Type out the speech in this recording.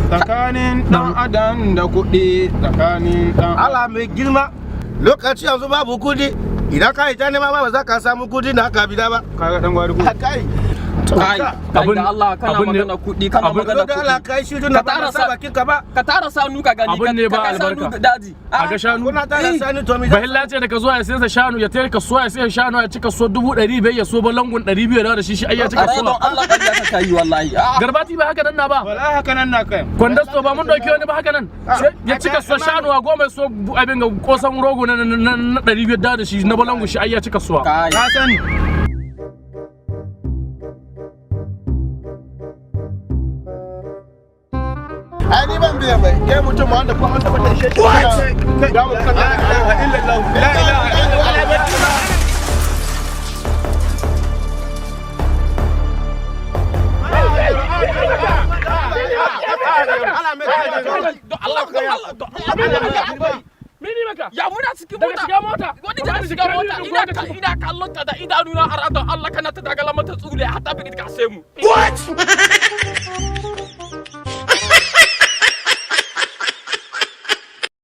Tsakanin dan adam da kuɗi, tsakanin dan Allah mai girma, lokaci yanzu babu kudi. Idan ka yi ta nema ba, ba za ka samu kudi na ka bida ba. Kaga dan gwari ko? Kai. Kai, kai da Allah, kana Abun magana kuɗi, kana magana Da Allah kuɗi. kai shi tun da Ka ba tara na sa bakin ka ba. Ka tara sanu ka gani. Abun ne ka ba kai sanu albarka. daji. A ga shanu. Kuna tara sani to mi? Bahilla ce daga zuwa ya sayar da shanu, ya tayar kasuwa ya sayar shanu, ya ci kaso 500,000, ya so balangun 200 da shi, shi ai ya ci Are, don kasuwa. Allah ka ka kai wallahi. Ah. Garbati, ba haka nan na ba? Wallahi haka nan na kai. Kwandasto, ba mun dauki wani ba haka nan? Sai ya ci kasuwa shanu a 10, so abin ga kosan rogo na 500 da shi na balangu, shi ai ya ci kasuwa. Kai. Ka sani. Ai ni ban biya mai. Kai mutum wanda ko an tabbata shi. What? Da mu kan la ilaha illallah, la ilaha illallah. Allah mai kai. Don Allah, don Allah, don Allah. Mini maka? Ya muna cikin Daga mota. shiga mota. Wani daga shiga mota, ina kallon ka da idanuna, a don Allah, kana ta dagala mata tsule hatta bi ka sai mu. What?